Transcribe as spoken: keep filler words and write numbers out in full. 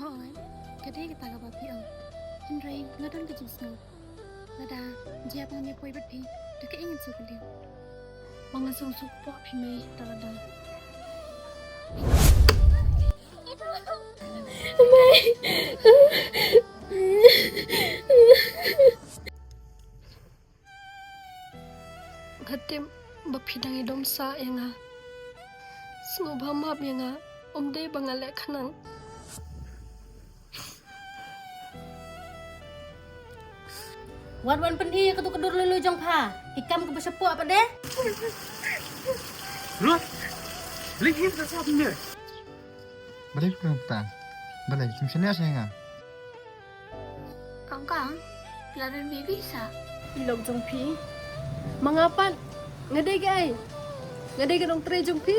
Hooid, ka dei kata kaba phi ong. Hynrei nga don ka jingsngew, lada jia ba nga poi bad phi, da kaei ngan sngewkylliang? Ba nga sngewsuk poh phi mei, da lada. Mei. Nga tip ba phi dang ïa dom sah ïa nga. Sngewbha map ïa nga, ym dei ba nga leh khnang. Wat wan pyni ïa katu ka dur lui lui jong pha. Ki kam kaba shapoh pat de. Ruth, leh hi ka sap ne. Balei phi kren kata? Balei phim shaniah sha nga? Kong kong, la don baby sa. I lok jong phi. Ma nga pat, nga dei kaei? Nga dei ka nongtrei jong phi.